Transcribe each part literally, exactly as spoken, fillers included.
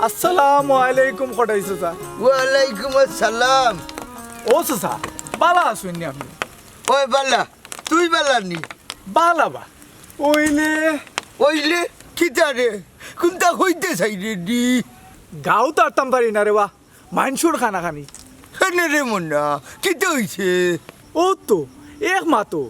আসসালামু আলাইকুম কটাই চাচা। ওয়ালাইকুম আসসালাম। ও চাচা, বালা আছইন নি আপনে? ওই বালা, তুই বালা নি? বালা বা। অইলে? অইলে? কিতা রে? কুনতা কইতে চাইরে নি? গাঁও তারতাম পারি না রে বা। মাইনষর কানাকানি। কেনে রে মুন্না, কিতা অইছে? অউ তো, এক মাতো।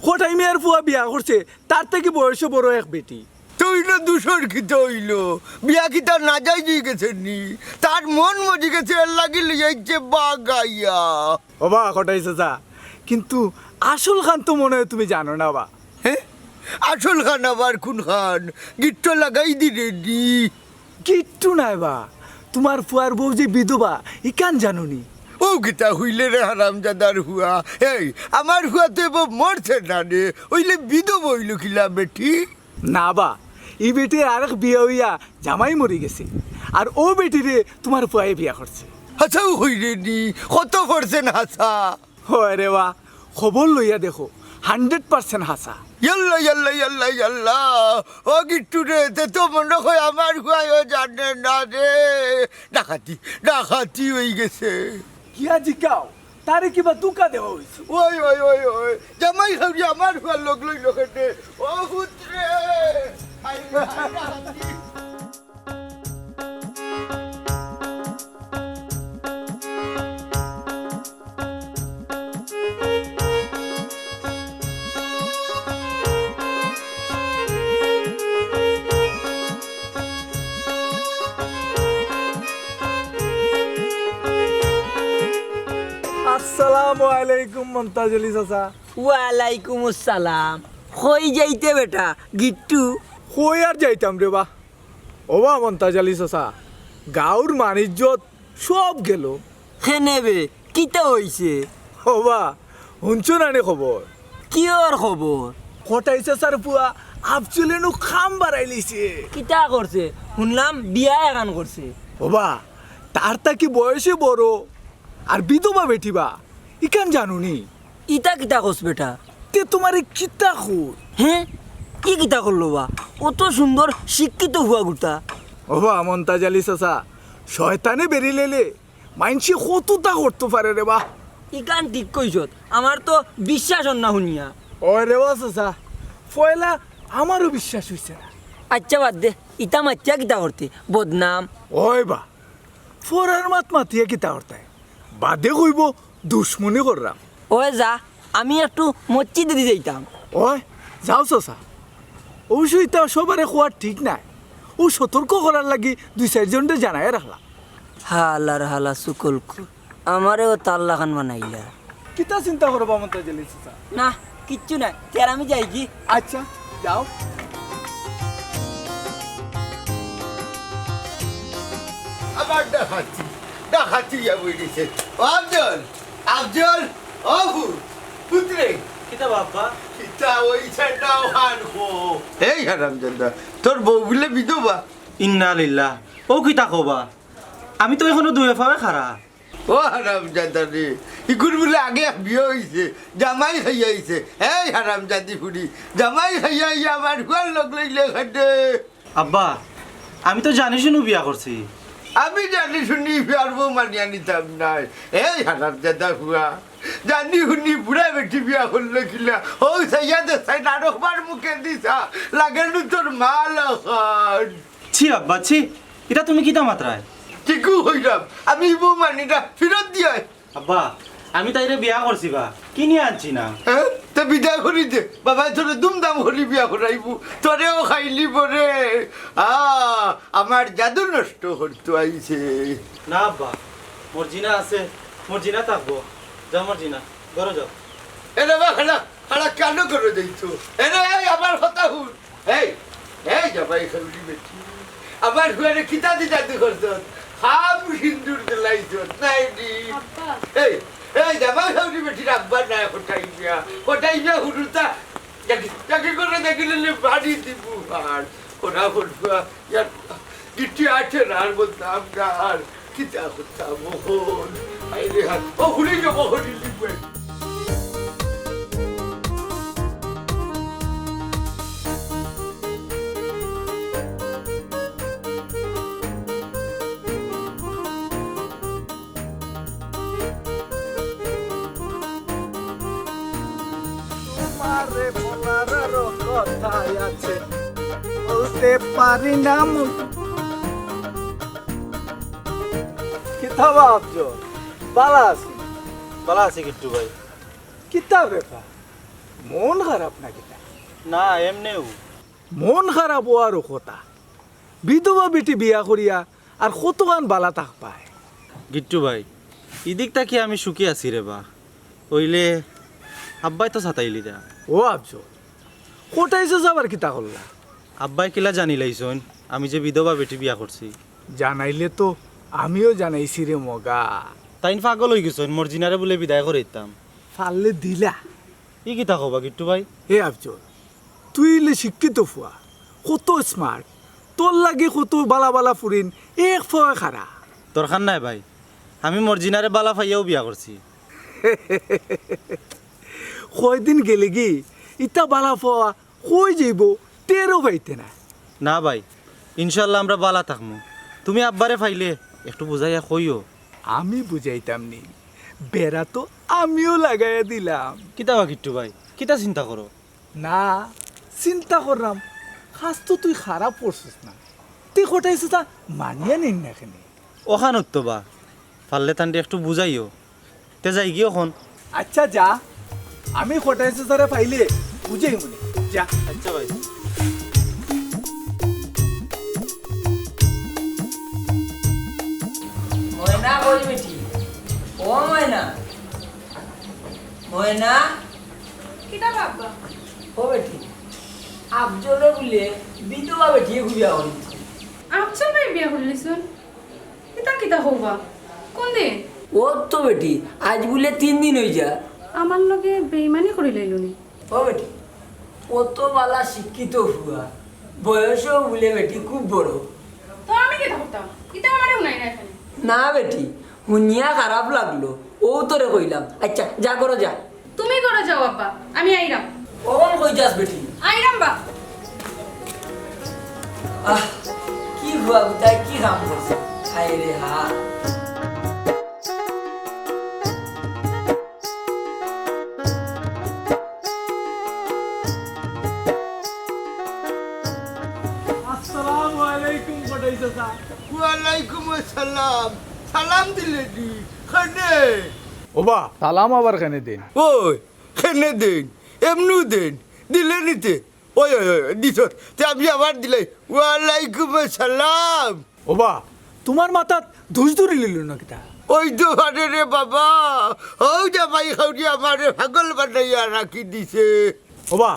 কটাই মিয়ার ফুয়া বিয়া করছে, তার থাকি বয়সে বড় এক বেটি। তে অইলে দুষর কিতা অইলো? বিয়া কিতা নাজাইজ অইগেছে নি? তার মন মজি গেছে, এরলাগি লইয়া আইছে বাগাইয়া। ও বা, কটাই চাচা, কিন্তু আসল খান তো মনে অয় তুমি জানো না বা। হে? আসল খান আবার কুন খান? গিট্টু লাগাই দিরে নি। গিট্টু নায় বা, তুমার ফুয়ার বউ যে বিধবা, ইখান জানো নি? অউ কিতা কইলে রে হারামজাদার ফুয়া? এই, আমার ফুয়া তো এবো মরছে না রে, অইলে বিধবা অইলো কিলা বেটি? না বা, ই বেটির আরেক বিয়া অইয়া জামাই মরি গেছে, আর অউ বেটিরে তুমার ফুয়ায় বিয়া করছে। হাছাউ কইরে নি? কত percent হাছা? অয় রে বা, খবর লইয়া দেখো, hundred percent হাছা। ইয়াল্লা, ইয়াল্লা, ইয়াল্লা, ইয়াল্লা। ও গিট্টু রে, তে তো মনো অয় আমার ফুয়ায়ও জানে না রে। ডাকাতি, ডাকাতি অইগেছে। কিয়া জিকাও? তারে কিবা ধুকা দেওয়া অইছে? ওই, ওই, ওই, ওই। জামাই খাউরি আমার ফুয়ার লগ লইলো কেনে? ও পুত রে। হায় রে, হায় রে, হায় রে। আসসালামু আলাইকুম মন্তাজ আলী চাচা। ওয়ালাইকুম আসসালাম। কই যাইতে বেটা গিট্টু? কই আর যাইতাম রে বা। ও বা মন্তাজ আলী চাচা, গাঁওর মান ইজ্জত সব গেলো। কেনে বে, কিতা অইছে? ও বা, হুনছো না নি খবর? কিওর খবর? কটাই চাচার ফুয়া আফজলে নু কাম বাড়াইলিছে। কিতা করছে? হুনলাম বিয়া এখান করছে। ও বা, তার থাকি বয়সে বড় আর বিধবা বেটি বা, ইখান জানো নি? ইতা কিতা কস বেটা? তে তুমারে কিতা কই? হে? ই কিতা করলো বা? অত সুন্দর শিক্ষিত ফুয়া গুটা। ও বা মন্তাজ আলী চাচা, শয়তানে বেড়ি লেলে মাইনষে কততা করতো পারে রে বা। ইখান ঠিক কইছত, আমার তো বিশ্বাস অর না হুনিয়া। ওই রে বা চাচা, পয়লা আমারও বিশ্বাস অইছে না। আইচ্ছা বাদ দে, ইতা মাতিয়া কিতা করতে? বদনাম। ওই বা, ফরার মাত মাতিয়া কিতা করতায়? বাদে কইবো দুশমনি কররাম। ওই যা, আমি একটু মসজিদে দি যাইতাম। ওই, যাও চাচা। অবশ্য ইতা সবারে কওয়া ঠিক নায়। অউ সতর্ক করার লাগি দুই চাইর জনরে জানাইয়া রাখলাম। হালার হালা চুগলখুর। আমারেও তার লাখান বানাইলা। কিতা চিন্তা করো বা মন্তাজ আলী চাচা? না, কিচ্ছু নাই। তে আর আমি যাইগি। আইচ্ছা, যাও। আবার ডাকাতি, ডাকাতি ইয়া বইছে। ও আফজল, আফজল, ও পুত, পুত রে। কিতা বাবা? কিতা অইছে না অখান কও। এই হারামজাদা, তোর বউ বুলে বিধবা? ইন্না লিল্লাহ। ও কিতা কও বা? আমি তো অখনো দুইও পাওয়ে খাড়া। ও হারামজাদা রে, ইগুর বুলে আগে এক বিয়া অইছে, জামাই খাইয়া আইছে। এই হারামজাদি ফুড়ি, জামাই খাইয়া আইয়া আমার ফুয়ার লগ লইলে খাটে। আব্বা, আমি তো জানি শুনি বিয়া করছি। আমি জানি শুনি বিয়ার বউ মানিয়া নিতাম নায়। এই হারামজাদা ফুয়া, জানি শুনি বুড়া বেটি বিয়া করলে কিলা? ও সাইয়া দে সাই নারকবার মুখে দিছা, লাগে নু তোর মা লাখান। ছি আব্বা, ছি, ইটা তুমি কিতা মাতরায়? ঠিকউ কইরাম, আমি ই বউ মানি না, ফিরত দিয়ায়। আব্বা, আমি তাইরে বিয়া করছি বা, কিনিয়া আনছি না। হ্যাঁ? তে বিদায় করি দে, বাবায় তোরে ধুমধাম করি বিয়া করাইবো, তোরেও খাইলিবো রে। আ, আমার জাদু নষ্ট করতো আইছে। না আব্বা, মর্জিনা আছে, মর্জিনা থাকবো। যাও মর্জিনা, ঘরো যাও। এরে বা, খাড়া, খাড়া, কেনে ঘরো যাইতো? এরে, এই, আমার কথা হুন। এই, এই, জামাই খাউরি বেটি। আমার ফুয়ারে কিতা দি জাদু করছত? খাম সিন্দুর দিলাইছত, নায় নি? আব্বা। এই, এই, জামাই খাউরি বেটির আব্বা নায়, কটাই মিয়া। কটাই মিয়া হুরুতা, যাকে, যাকে করে দেখিলে নে বাড়ি দিবো আর। ওরা বলবো, ইয়ার, গিট্টু আছে না, আর বদনাম না আর। কিতা করতাম অখন? আইরে হাত, ও ঘুরে যাবো, ঘুরে যাবো। তোমারে বলার আরো কথা আছে, বলতে পারি না মুখ। কিতা বা আফজল, বালা আছো? বালা আছি গিট্টু ভাই। কিতা ব্যাপার, মন খারাপ না কিতা? না, এমনেউ। মন খারাপ অওয়ারও কথা, বিধবা বেটি বিয়া করিয়া আর কতখান বালা থাকবায়। গিট্টু ভাই, ইদিক থাকি আমি সুখী আছি রে বা। অইলে আব্বায় তো সাতাইলিরা। ও আফজল, কটাই চাচা আবার কিতা করলা? আব্বায় কিলা জানিলাইছইন আমি যে বিধবা বেটি বিয়া করছি? জানাইলে তো আমিও জানাইছি রে মগা। তাইন পাগল অইগেছইন, মর্জিনারে বুলে বিদায় করাইতাম। পারলে দিলা। ই কিতা কও বা গিট্টু ভাই? এ আফজল, তুই অইলে শিক্ষিত ফুয়া, কত smart, তোর লাগি কত বালা বালা ফুরিন এক পাওয়ে খাড়া। দরকার নাই ভাই, আমি মর্জিনারে বালা পাইয়াউ বিয়া করছি। কয়দিন গেলেগি ইতা বালা পাওয়া কই যাইবো, টেরও পাইতে না। না ভাই, ইনশাআল্লাহ আমরা বালা থাকমু। তুমি আব্বারে পাইলে একটু বুঝাইয়া কইও। আমি বুঝাইতাম নি, বেড়া তো আমিও লাগাইয়া দিলাম। কিতা বা গিট্টু ভাই, কিতা চিন্তা করো? না, চিন্তা কররাম, কাজ তো তুই খারাপ করছস না। তে কটাই চাচা মানিয়া নিন না কেনে? অখান অইতো বা, পারলে তানরে একটু বুঝাইও। তে যাইগি অখন। আচ্ছা যা, আমি কটাই চাচারে পাইলে বুঝাইমুনে। যা। আচ্ছা ভাই। ময়না কই বেটি? ও ময়না। ময়না। কিতা বা আব্বা? ও বেটি, আফজলে বুলে বিধবা বেটি খুঁজিয়া আনছে। আফজল ভাই বিয়া করিলিছইন? ইতা কিতা কও বা? কুনদিন? ও তো বেটি, আইজ বুলে তিন দিন অইযার। আমার লগে বেইমানি করিলাইলো নি? ও বেটি, কত বালা শিক্ষিত ফুয়া, বয়সও বুলে বেটি খুব বড়। তো আমি কিতা করতাম? ইতা আমারে হুনাইরা এখানে। না বেটি, হুনিয়া খারাপ লাগলো, অউ তোরে কইলাম। আচ্ছা, যা ঘরো যা। তুমি ঘরো যাও আব্বা, আমি আইরাম। অখন কই যাস বেটি? আইরাম বা। আহ, কি ফুয়া গুতায় কি কাম করছে? হায় রে হায়। আসসালামু আলাইকুম কটাই চাচা। ওয়ালাইকুম আসসালাম। সালাম দিলে দি, কেনে? ওবা, সালাম আবার কেনে দেইন? ওই, কেনে দেইন? এমনেউ দেইন। দিলে নি তে। ওই, ওই, ওই, দিছত। তে আমি আবার দিলাই। ওয়ালাইকুম আসসালাম। ওবা, তুমার মাথাত দুষ ধরিলিলো না কিতা? অইতো পারে রে বাবা, অউ জামাই খাউরি আমারে পাগল বানাইয়া রাখি দিছে। ওবা,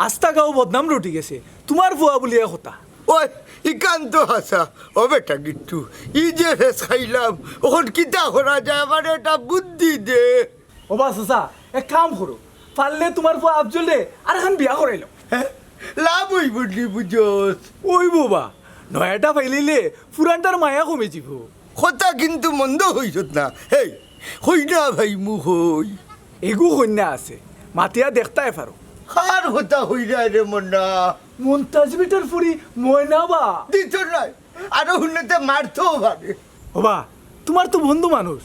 আস্তা গাঁও বদনাম রটি গেছে, তুমার ফুয়া বুলিয়া কথা। ওই, ইখান তো হাছা। ও বেটা গিট্টু, ই যে ফেস খাইলাম, অখন কিতা করা যায়, আমারে এটা বুদ্ধি দে। ওবা চাচা, এক কাম করো, পারলে তুমার ফুয়া আফজলরে আরেকখান বিয়া করাইলো। হ্যাঁ? লাভ অইবো নি বুঝস? অইবো বা, নয়াটা ফাইলিলে পুরানটার মায়া কমি যিবো। কথা কিন্তু মন্দ কইছত না। হেই, কইনা ভাই মুখ হই। এগু কইনা আছে, মাতিয়া দেখতায় পারো। কার কথা কইরা রে মন্না? মন্তাজ বেটার ফুরি ময়না বা। দিত নাই, আরো হুনলে তে মারতেও পারে। ওবা, তুমার তো বন্ধু মানুষ,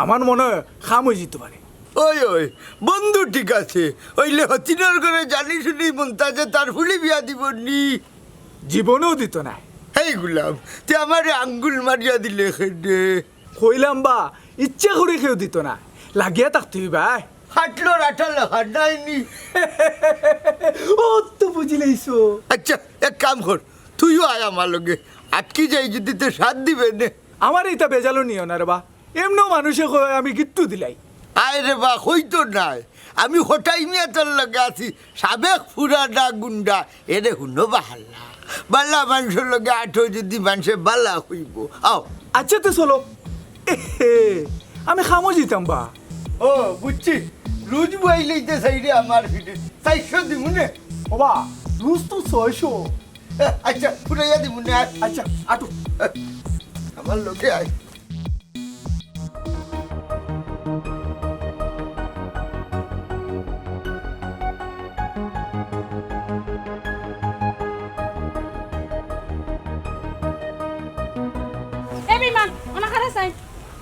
আমার মনে হয় কাম অই যিতো পারে। ওই, ওই, বন্ধু ঠিক আছে, অইলে হতিনর ঘরে জানি শুনি মন্তাজে তার ফুরি বিয়া দিবো নি? জীবনেও দিত নায়। হেই গুলাম, তে আমারে আঙ্গুল মারিয়া দিলে কেনে? কইলাম বা, ইচ্ছা করি কেউ দিত না, লাগিয়া থাকতে অইবা। হাটলো রাটা লাখান নাইনি। ও তো বুঝিলাইছো। আচ্ছা, এক কাম কর, তুইও আয় আমার লগে। আটকি যাই যদি তে সাথ দিবে নে। আমারে ইতা বেজালো নিও না রে বা, এমনেও মানুষে কয় আমি গিট্টু দিলাই। আয় রে বা, কইতো নায়। আমি কটাই মিয়া তোর লগে আছি, সাবেক পুরানা গুন্ডা। এরে হুনো বাহাল্লা, বালা মানষর লগে আটো যদি মানষে বালা কইবো। আও। আচ্ছা তে চলো। এহে, আমি কামো যিতাম বা। ও, বুঝছি। রুজ বইলেই তো চাইরে আমার ফিরে। চাইরশো দিমু নে। ওবা, রুজ তো ছয়শো। এ, আচ্ছা, ফুরাইয়া দিমু নে। আচ্ছা, আটো। আমার লগে আয়। এ বেইমান, অনা খাড়া চাই।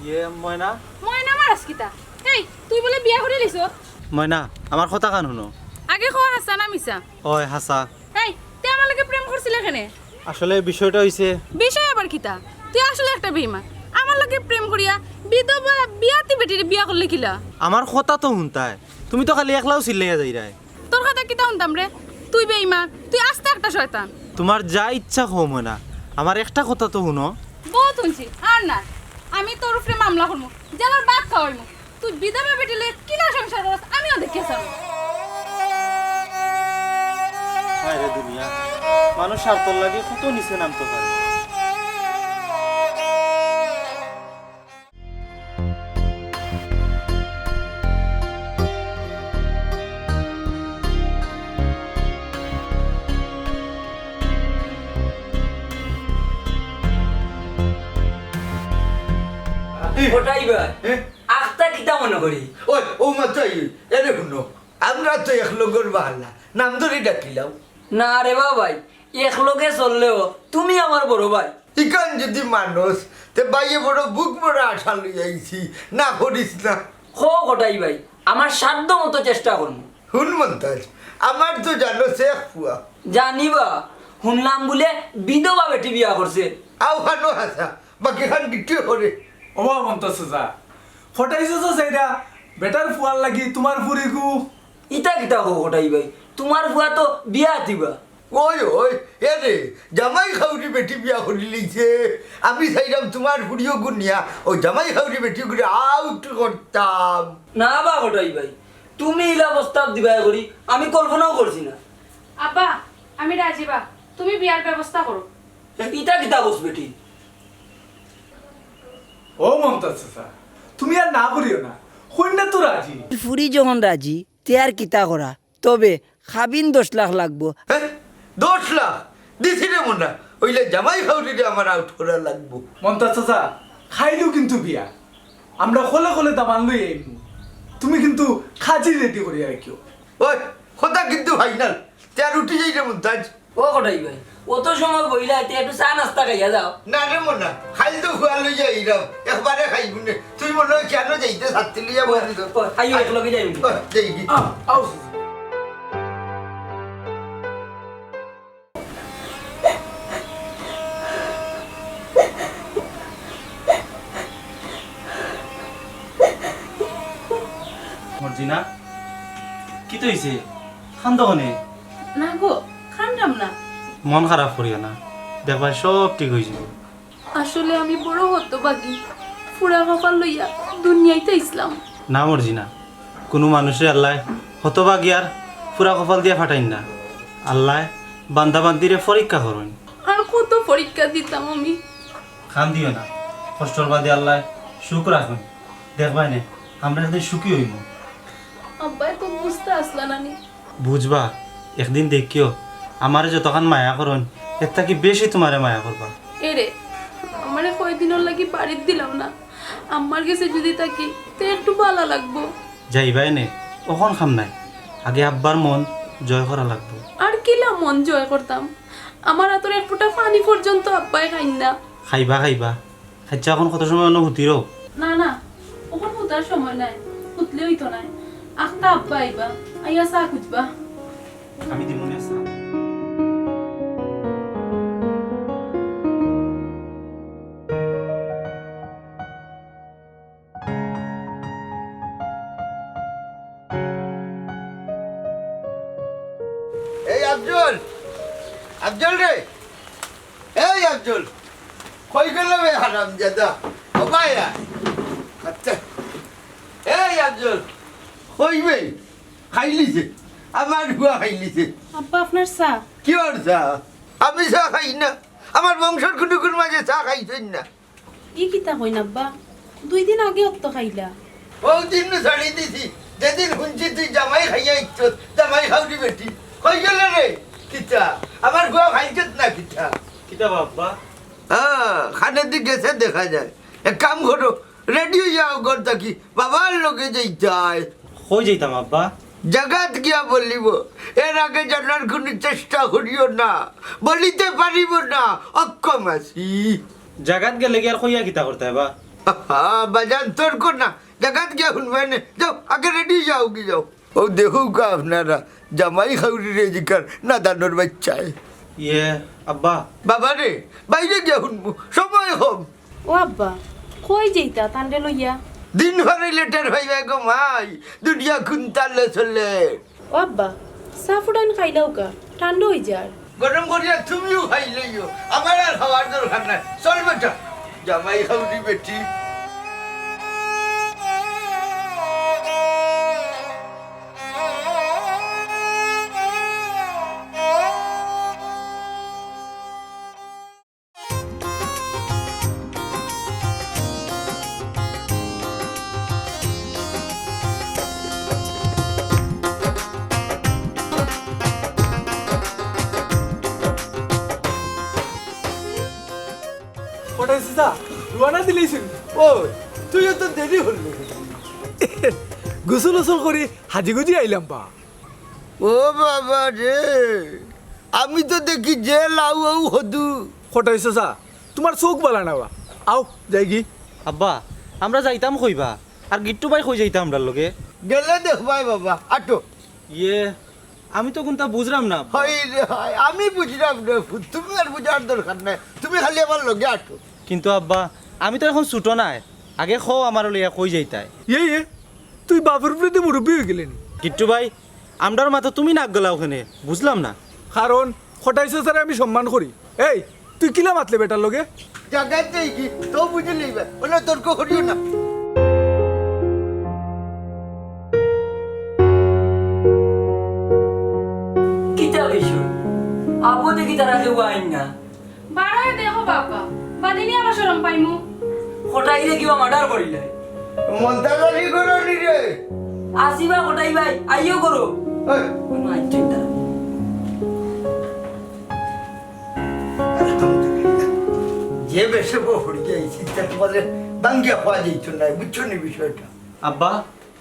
ইয়ে, ময়না? ময়না মারাস কিতা? এই, তুই বুলে বিয়া করিলিছস? ময়না, আমার কথা খান হুনো। আগে কও হাছা না মিছা? অয়, হাছা। এই, তে আমার লগে প্রেম করছিলে কেনে? আসলে বিষয়টা অইছে। বিষয় আবার কিতা? তুই আসলে একটা বেইমান। আমার লগে প্রেম করিয়া বিধবা বিয়াতি বেটিরে বিয়া করলে কিলা? আমার কথা তো হুনতায়, তুমি তো খালি একলাউ চিল্লাইয়া যাইরায়। তোর কথা কিতা হুনতাম রে? তুই বেইমান, তুই আস্তা একটা শয়তান। তুমার যা ইচ্ছা কও ময়না, আমার একটা কথা তো হুনো। বউত হুনছি, আর না। আমি তোর উপরে মামলা করমু, জেলর ভাত খাওয়াইমু। তুই বিধবা বেটি লইয়া কিলা সংসার করস, আমিও দেখিয়া ছাড়মু। হায় রে দুনিয়া, মানুষ স্বার্থর লাগি কত নিচে নামতো পারে। এই, কটাই বা? এ? আখতা কিতা মনে করি? ওই, ও মাতাই, এরে হুনো, আমরা তো এক লগর বাহাল্লা, নাম ধরি ডাকিলাম। না রে বা ভাই, এক লগে চললেও তুমি আমার বড় ভাই। ইখান যদি মানস, তে ভাইয়ে বড় বুক ভরা আশা লই আইছি, না করিস না। হো কটাই ভাই, আমার সাধ্য মতো চেষ্টা করমু। হুন মন্তাজ, আমার তো জানো শেখ ফুয়া। জানি বা, হুনলাম বুলে বিধবা বেটি বিয়া করছে। আও খানো হাছা, বাকি খান গিট্টু করে। ওবা মন্তাজ চাচা, কটাই চাচা চাইরা বেটার ফুয়ার লাগি তুমার ফুরিগু। ইতা কিতা কও কটাই ভাই, তুমার ফুয়া তো বিয়া দিবা। ওই, ওই, এ রে, জামাই খাউরি বেটি বিয়া করি লইছে। আমি চাইলাম তুমার ফুড়িও গুনিয়া, ও জামাই খাউরি বেটি গুরে আউট করতাম। না বা কটাই ভাই, তুমি ইলা প্রস্তাব দিবায় করি, আমি কল্পনাও করছি না। আব্বা, আমি রাজি বা, তুমি বিয়ার ব্যবস্থা করো। ইতা কিতা কস বেটি? ও মমতাজ চাচা, তুমি আর না করিও না, কইন্যা তো রাজি। ফুরি যখন রাজি, তে আর কিতা করা? তবে কাবিন দশ লাখ লাগবো। হ্যাঁ? দশ লাখ? দিছি রে মুন্না, অইলে জামাই খাউরিরে আমার আউট করা লাগবো। মমতাজ চাচা, খাইলেও কিন্তু বিয়া। আমরা খলে খলে দামান লই আইমু। তুমি কিন্তু খাজি রেডি করিয়া রাখিও। ওই, কথা কিন্তু ফাইনাল। তে আর উঠি যাই রে মমতাজ। ও কটাই ভাই, অত সময় বইলা, তে একটু চা নাস্তা খাইয়া যাও। না রে মুন্না, খাইল তো ফুয়া লইয়া আইরাম, একবারে খাইবো নে। তুই মনে হয় কেন যাইতে ছাত্তি লইয়া বলি তো? ও, আইও, এক লগে যাইমু। ও, যাই কি? আও, আও। মর্জিনা, কিতা অইছে? কান্দো কেনে? না গো, কান্দরাম না। মন খারাপ করিও না, দেখবায় সব ঠিক অইযিবো। আসলে আমি বড় হতভাগী, ফুরা কপাল লইয়া দুনিয়াইত আইছলাম। না মর্জিনা, কুনু মানুষরে আল্লায় হতভাগী আর ফুরা কপাল দিয়া ফাটাইন না। আল্লায় বান্দা বান্দিরে পরীক্ষা করইন। আর কত পরীক্ষা দিতাম আমি। কান্দিও না, কষ্টর বাদে আল্লায় সুখ রাখইন। দেখবায় নে, আমরা একদিন সুখী অইমু। আব্বায় তো বুঝতা আছলা না নি। বুঝবা, একদিন দেখিও, আমারে যতখান মায়া করইন, এর থাকি বেশি তুমারে মায়া করবা। এরে, আমারে কয়দিনর লাগি বাড়িত দিলাও না। আম্মার গেছে যুদি থাকি, তে একটু বালা লাগবো। যাইবায় নে, অখন কাম নাই। আগে আব্বার মন জয় করা লাগবো। আর কিলা মন জয় করতাম? আমার আতর এক ফুটা পানি পর্যন্ত আব্বায় খাইন না। খাইবা, খাইবা। আইচ্ছা, অখন কত সময় অনো হুতি রও? না, না, অখন হুতার সময় নাই, হুতলে অইতো নায়। আখতা আব্বা আইবা, আইয়া চা খুজবা। আমি দিমুনে চা। এই আফজল, আফজল রে, এই আফজল, কই গেল বে হারামজাদা? ও ভাই, আয়। আচ্ছা, এই আফজল, কই বে? খাইলিছে, আমার ফুয়া খাইলিছে। আব্বা, আপনার চা। কিওর চা? আমি চা খাই না, আমার বংশর কুনুগুর মাঝে চা খাইছইন না। ই কিতা কইন আব্বা? দুই দিন আগে অত খাইলা। অউ দিন নু ছাড়ি দিছি, যেদিন হুনছি তুই জামাই খাইয়া আইছস, জামাই খাউরি বেটি। কই গেলে রে? কিতা? আমার ফুয়া খাইছত না কিতা? কিতা বা আব্বা? হ্যাঁ, খানের দিক গেছে দেখা যায়। এক কাম করো, রেডি অইয়া যাও ঘর থাকি, বাবার লগে যাইতায়। কই যাইতাম আব্বা? জাগাত গিয়া বলিব, এর আগে জানার কুনু চেষ্টা করিও না, বলিতে পারিব না, অক্ষম আছি। জাগাত গেলে গিয়া আর কইয়া কিতা করতায় বা? আহা, বাজান তর্ক না, জাগাত গিয়া হুনবায় নে। যাও, আগে রেডি যাও, কি যাও। অউ দেখউক্কা আপনারা, জামাই খাউরিরে জিকার নাদানর বাইচ্চায়। ইয়ে, আব্বা। বাবা রে, বাইরে গিয়া হুনমু, সময় কম। ও আব্বা, কই যাইতা তানরে লইয়া? দিন ফারাইলে টের পাইবায় গো মাই, দুনিয়া কুন তালে চলে। ও আব্বা, চা ফুটাইন খাইলাউক্কা, ঠান্ডা অইযার। গরম করিয়া তুমিও খাইলাইও, আমার আর খাওয়ার দরকার নাই। চল বেটা, জামাই খাউরি বেটি। কটাই চাচা, রওয়ানা দিলাইছইন? ও, তুইও তো দেরি করলি। গোসল-উসল করি হাজি-গুজি আইলাম বা। ও বাবা রে, আমি তো দেখি যে লাউ অউ হদু। কটাই চাচা, তুমার চউখ বালা না বা। আও, যাইগি। আব্বা, আমরা যাইতাম কই বা? আর গিট্টু ভাই কই যাইতা আমরার লগে? গেলে দেখবায় বাবা, আটো। ইয়ে, আমি তো কুনতা বুঝরাম না, আব্বা। হায় রে হায়, আমি বুঝরাম না, তুমি আর বুঝার দরকার নাই, তুমি খালি আমার লগে আটো। কিন্তু আব্বা, আমি তো অখন ছুটো নায়, আগে কও আমারে লইয়া কই যাইতায়। ইয়ে, ইয়ে, তুই বাপর উপরে দি মুরব্বি অইগেলে নি? গিট্টু ভাই, আমরার মাতো তুমি নাক গলাও কেনে, বুঝলাম না। কারণ কটাই চাচারে আমি সম্মান করি। এই, তুই কিলা মাতলে বেটার লগে? জাগাত যাইগি, তো বুঝি লইবা, অলা তর্ক করিও না। কিতা অইছে? আবু দেখি তারা কেউ আইন না। বারোয় দেখো বাবা, বাদিনি আবার শরম পাইমু। কটাইরে কিবা মার্ডার করিলে? মন্তাজ আলী করো নি রে? আসি বা কটাই ভাই, আইও করো। এই। কোনো আইটেম না। আলহামদুলিল্লাহ। যে বেশে বউ হরিয়া আইছি, তা তোমাদের ভাঙ্গিয়া খাওয়া যাইত না, বুঝছো নি বিষয়টা? আব্বা,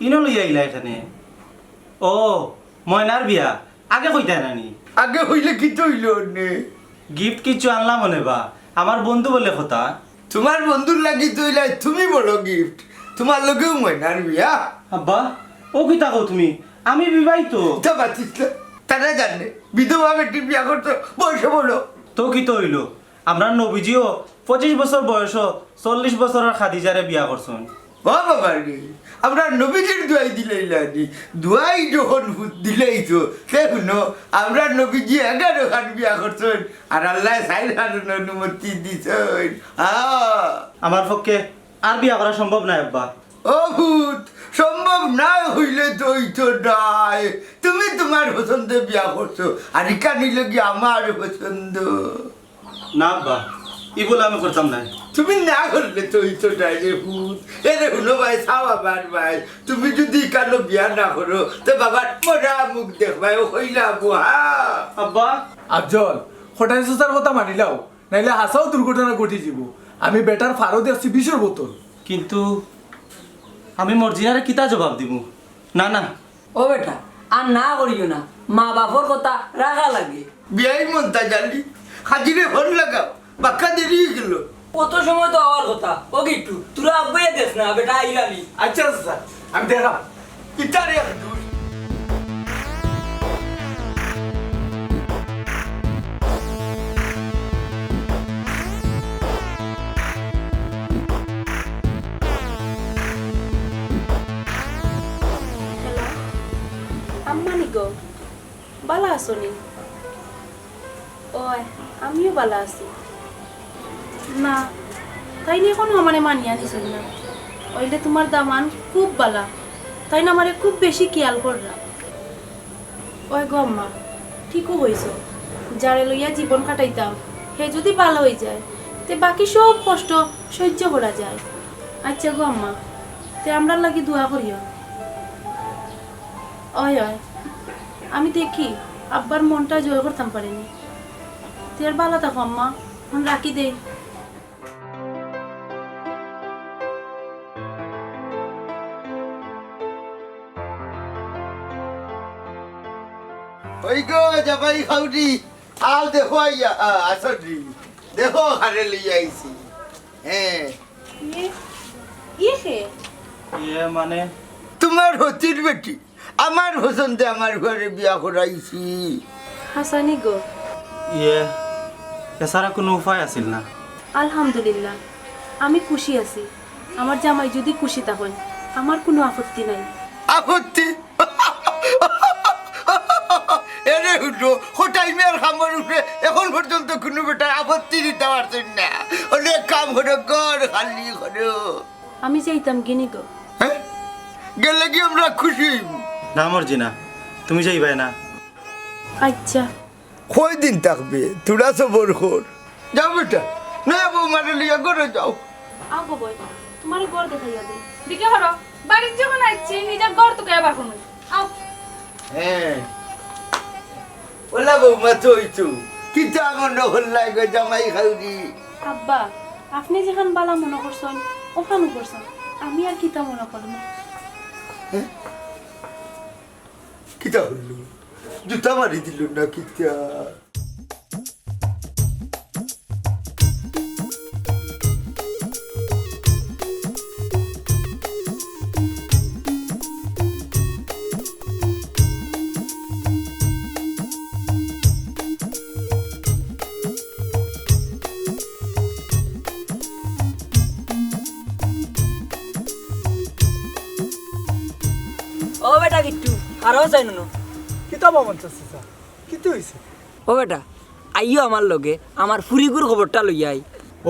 ইনো লইয়া আইলা এখানে? ও, ময়নার বিয়া, আগে কইতায় না নি? আগে কইলে কিতা অইলো নে? গিফট কিচ্ছু আনলাম অনে বা, আমার বন্ধু বলে কথা। তোমার বন্ধুর লাগি তো অইলায় তুমি বড় গিফট, তোমার লগেউ ময়নার বিয়া। আব্বা, ও কিতা কও তুমি? আমি বিবাহিত। তা বাঁচিস না, তারা জানে, বিধবা বেটি বিয়া করতে বয়সে বড়। তো কিতা অইলো? আমরার নবীজিও পঁচিশ বছর বয়সো চল্লিশ বছরর খাদিজারে বিয়া করছইন। ও বাবা রে, আমরার নবীজির দোয়াই দিলাইলা নি। দোয়াই যখন ফুত দিলাইছো, তে হুনো, আমরার নবীজি এগারো খান বিয়া করছইন, আর আল্লায় চাইর খানর অনুমতি দিছইন। হ্যাঁ। আমার পক্ষে আর বিয়া করা সম্ভব নায় আব্বা। ও ফুত, সম্ভব নায় অইলে তো অইতো নায়। তুমি তোমার পছন্দে বিয়া করছো, আর ইখান অইলো গি আমার পছন্দ। না আব্বা, ই ভুল আমি করতাম নায়। তুমি না করলে তো অইতো নায় রে ফুত। এরে হুনো ভাই, চাও আমার ভাই, তুমি যুদি ইখানো বিয়া না করো, তে বাবার মরা মুখ দেখবায়, ও কইলা বুহা। আব্বা। আফজল, কটাই চাচার কথা মানিলাও, নাইলে হাছাউ দুর্ঘটনা ঘটি যিবো। আমি বেটার ফারো দেখছি বিষর বোতল। কিন্তু আমি মর্জিনারে কিতা জবাব দিমু? না, না। ও বেটা, আর না করিও না, মা-বাফর কথা রাখা লাগে। বিয়াই মন্তাজ আলী, হাজিরে ফোন লাগাও, বাক্কা দেরি অইগেলো। অত সময় তো আওয়ার কথা। ও গিট্টু, তোরা আগুয়াইয়া দেস না, বেটা আইরানি। আচ্ছা, আচ্ছা, আমি দেখাম। ইতারে এক দূর। হ্যালো, আম্মানি গো, বালা আছো নি? ওয়, আমিও বালা আছি। না, তাইন এখনো আমারে মানিয়া নিছইন না। অইলে তুমার দামান খুব বালা, তাইন আমারে খুব বেশি খিয়াল কররা। ওয় গো আম্মা, ঠিকউ কইছো, যারে লইয়া জীবন কাটাইতাম, হে যুদি বালা অইযায়, তে বাকি সব কষ্ট সইজ্য করা যায়। আইচ্ছা গো আম্মা, তে আমরার লাগি দোয়া করিও। অয়, অয়, আমি দেখি আব্বার মনটা জয় করতাম পারিনি। তে আর বালা থাকো আম্মা, অখন রাখি দেই। ওই গো, জামাই খাউরি, আও দেখো আইয়া, আ, আসো নি। দেখো, কারে লইয়া আইছি। হ্যাঁ। ইয়ে, ইয়ে কে? ইয়ে মানে? তুমার হতির বেটি। আমার পছন্দে আমার ঘরে বিয়া করাইছি। হাছানি গো। ইয়ে, এছাড়া কুনু উপায় আছিল না। আলহামদুলিল্লাহ, আমি খুশি আছি। আমার জামাই যুদি খুশি থাকইন, আমার কুনু আপত্তি নাই। আপত্তি? এরে হুনো, কটাই মিয়ার কামর উপরে এখন পর্যন্ত কুনু বেটায় আপত্তি দিতা পারছইন না। অনেক কাম করো, ঘর খালি করো। আমি যাইতাম গিনি গো। হ্যাঁ? গেলে কি আমরা খুশি অইমু? না মর্জিনা, তুমি যাইবায় না। আইচ্ছা। কয়দিন থাকবে? থুড়া সবর কর। যাও বেটা, নয়া বউমারে লইয়া ঘরো যাও। আও গো বইন, তুমারে ঘর দেখাইয়া দেই। দিকে করো, বাড়িত যখন আইছি, নিজর ঘর তুকাইয়া বার করমু। আও। হ্যাঁ। ওলা বউমা, তো অইতো। কিতা মনো করলায় গো জামাই খাউরি? আব্বা, আপনে যেখান বালা মনো করছইন, ওখানউ করছইন। আমি আর কিতা মনো করমু? হ্যাঁ? কিতা অইলো? জুতা মারি দিলো না কিতা? ও বেটা গিট্টু, আরো চাই নুনু। কিতা বামন চাচা? কিতা অইছে? ও বেটা, আইও আমার লগে, আমার ফুরিগুর খবরটা লইয়া আই।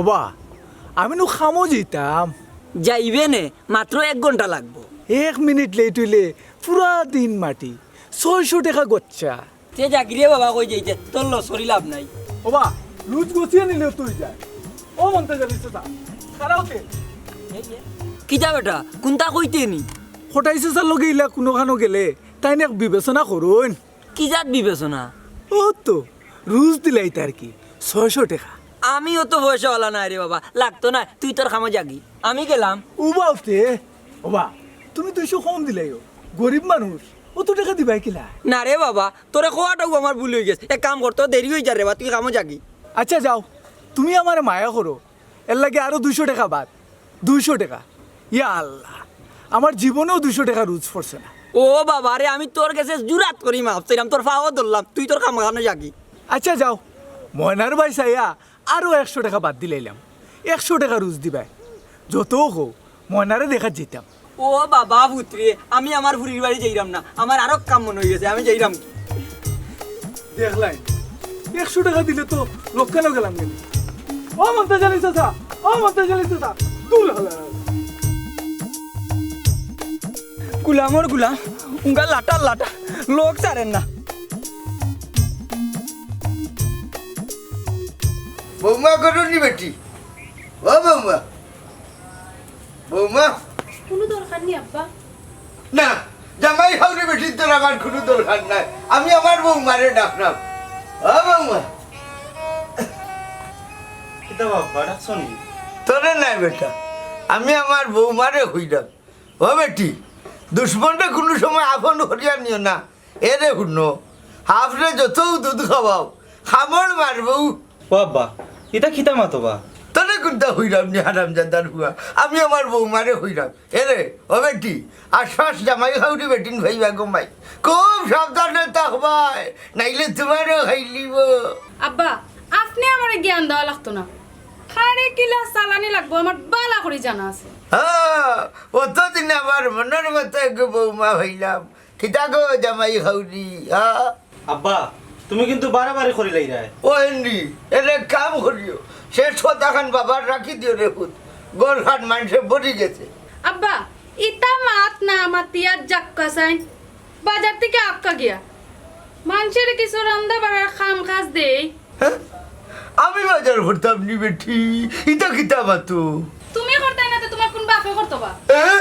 ওবা, আমি নু কামো যাইতাম। যাইবে নে, মাত্র এক ঘন্টা লাগবো। এক মিনিট লেট অইলে পুরা দিন মাটি। ছয়শো টেকা গচ্চা। তে যাগি রে বাবা, কই যাইতে, তোর লস করি লাভ নাই। ওবা, লুজ গছিয়া নিলেও তুই যায়। ও মন্তাজ আলী চাচা, খাড়াও তে। কিতা বেটা, কুনতা কইতে নি? কটাই চাচার লগে ইলা কুনুখানো গেলে তাইন এক বিবেচনা করইন। কি জাত বিবেচনা? ও তো, রুজ দিলাইতা আর কি, ছয়শো টেকা। আমি অত পয়সাআলা নায় রে বাবা, লাগতো নায়, তুই তোর কামো যাগি। আমি গেলাম। উবাও তে, ওবা, তুমি দুইশো কম দিলাইও, গরিব মানুষ, অত টেকা দিবায় কিলা? না রে বাবা, তোরে কওয়াটাউ আমার ভুল অইগেছে। এক কাম কর, তোর দেরি অইযার রে বা, তুই কামো যাগি। আইচ্ছা যাও, তুমি আমারে মায়া করো, এরলাগি আরো দুইশো টেকা বাদ, দুইশো টেকা। ইয়া আল্লাহ, আমার জীবনেও দুইশো টেকা রুজ পড়ছে না। ও বাবা রে, আমি তোর গেছে জুরাত করি মাফ চাইরাম, তোর পাও ধরলাম, তুই তোর কামো যাগি। আইচ্ছা যাও, ময়নার বায় চাইয়া আরো একশো টেকা বাদ দিলাইলাম, একশো টেকা রুজ দিবায়, যত অউক ময়নারে দেখাত যাইতাম। ও বাবা পুত্রে, আমি আমার ফুরির বাড়ি যাইরাম না, আমার আরো কাম মনো অইগেছে, আমি যাইরাম। দেখলায়, একশো টেকা দিলে তো লক্কানো গেলাম গেলে। ও মন্তাজ আলী চাচা, ও মন্তাজ আলী চাচা, দূর হলো। গুলামর গুলাম, উঙ্গা লাটার লাটা, লোক ছাড়ের না। বৌমা করো নি বেটি? ও বৌমা, বৌমা। কুনু দরকার নি আব্বা। না, জামাই হাওরে বেটির তোর আমার কুনু দরকার নাই। আমি আমার বৌমারে ডাকরাম। ও বৌমা। কিতা বা আব্বা, ডাকছো নি? তোরে নায় বেটা, আমি আমার বৌমারে কইরাম, ও বেটি, দুশমনরে কুনু সময় আপন করিয়া নিও না। এরে হুনো, হাফরে যতউ দুধ খাওয়াও, কামড় মারবউ। ও আব্বা, ইতা কিতা মাতো বা? তোরে কুনতা কইরাম নি হারামজাদার পুয়া, আমি আমার বৌমারে কইরাম। এরে, ও বেটি, আশপাশ জামাই খাউরি বেটিন পাইবা গো মাই, খুব সাবধানে থাকবায়, নাইলে তুমারেও খাইলিবো। আব্বা, আপনে আমারে জ্ঞান দেওয়া লাগতো না। কারে কিলা চালানি লাগবো আমার বালা করি জানা আছে। হ্যাঁ, অতদিনে আমার মনর মতো এগু বৌমা পাইলাম। কিতা গো জামাই খাউরি, হ্যাঁ? আব্বা, তুমি কিন্তু বাড়াবাড়ি করিলাইরায়। ও হেনরি, এরে কাম করিও, শেষ কথাখান বাবার রাখি দিও রে পুত, ঘরখান মানষে ভরি গেছে। আব্বা, ইতা মাত না মাতিয়া যাউক্কা চাইন, বাজার থাকি আউক্কা গিয়া। মানষরে কিছু রান্দা বাড়ার কাম কাজ দেই। হ্যাঁ? আমি বাজার করতাম নি বেটি, ইতা কিতা মাতো? তুমি করতায় না তো তুমার কুন বাপে করতো বা? হ্যাঁ?